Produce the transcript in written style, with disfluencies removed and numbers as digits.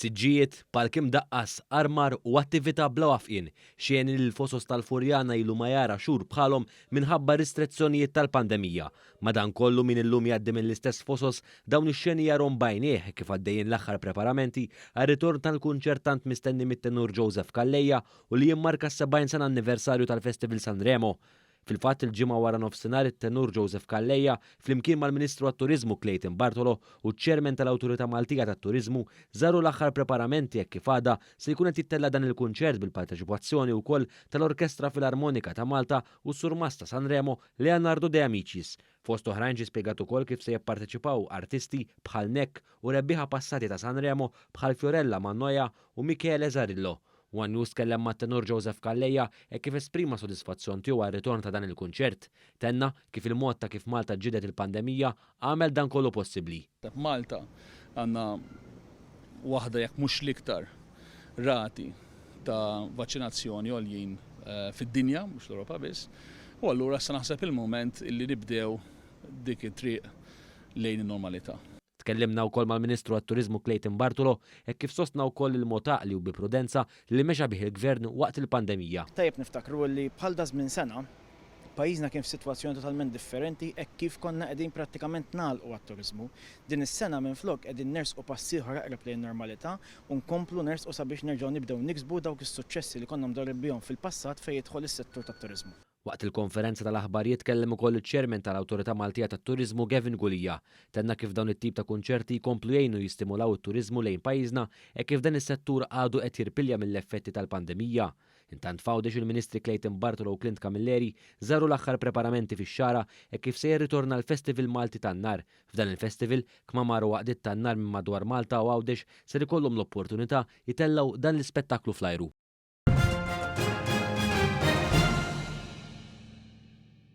Siġġijiet, palk imdaqqas, armar u attività bla waqfien, xeni li l-Fosos tal-Furjana ilu ma jara xhur bħalhom minħabba ristrezzjonijiet tal-pandemija. Madankollu min illum jgħaddi mill-istess Fosos dawn ix-xeni jarhom b'għajnejh kif għaddejjin l-aħħar preparamenti għar-ritorn tal-kunċert tant mistenni mit-tenur Joseph Calleja u li jimmarka s-70 sena anniversarju tal-Festival Sanremo. Fil-fatt il-Ġimgħa wara nofsinhar it-tenur Joseph Calleja flimkien mal-Ministru għat-Turiżmu Clayton Bartolo u ċ-Chairman tal-Awtorità Maltija tat-Turiżmu żaru l-aħħar preparamenti hekk kif għada se jkun qed jittella' dan il-kunċert bil-parteċipazzjoni wkoll tal-Orkestra Filarmonika ta' Malta u s-Surmast ta' Sanremo Leonardo De Amicis. Fost oħrajn ġie spjegat ukoll kif se jipparteċipaw artisti bħal Nek u rebbieħa passati ta' Sanremo bħal Fiorella Mannoia u Michele Zarillo. One News tkellem mat-tenur Joseph Calleja hekk kif esprima sodisfazzjon tiegħu għar-ritorn ta' dan il-kunċert. Tenna kif il-mod ta' kif Malta ġġieldet il-pandemija għamel dan kollu possibbli. F'Malta għandna waħda jekk mhux l-iktar rati ta' vaċċinazzjoni għoljin fid-dinja, mhux l-Ewropa biss, u allura issa naħseb il-mument illi nibdew dik it-triq lejn in-normalità. Tkellimna wkoll mal-Ministru għat-Turiżmu Clayton Bartolo hekk kif sostna wkoll il-mod għaqli u bi prudenza li mexa bih il-Gvern waqt il-pandemija. Tajjeb niftakru li bħal daż-żmien sena, pajjiżna kien f'sitwazzjoni totalment differenti hekk kif konna qegħdin prattikament nagħlqu għat-turiżmu. Din is-sena minflok qegħdin nersqu pass ieħor eqreb lejn in-normalità u nkomplu nersqu sabiex nerġgħu nibdew niksbu dawk is-suċċessi li konna mdorrin bihom fil-passat fejn jidħol is-settur tat-turiżmu. Waqt il-konferenza tal-aħbarijiet tkellem ukoll iċ-Chairman tal-Awtorità Maltija tat-Turiżmu Gavin Gulia. Tenna kif dawn it-tip ta' kunċerti jkomplu jgħinu jistimulaw it-turiżmu lejn pajjiżna hekk kif dan is-settur għadu qed jirpilja mill-effetti tal-pandemija. Intant f'Għawdex il-Ministri Clayton Bartolo u Clint Camilleri żaru l-aħħar preparamenti fix-Xagħra hekk kif se jirritorna l-Festival Malti tan-Nar. F'dan il-festival, kmamar u għaqdiet tan-nar minn madwar Malta u Għawdex ser ikollhom l-opportunità jtellgħu dan l-ispettaklu fl-ajru.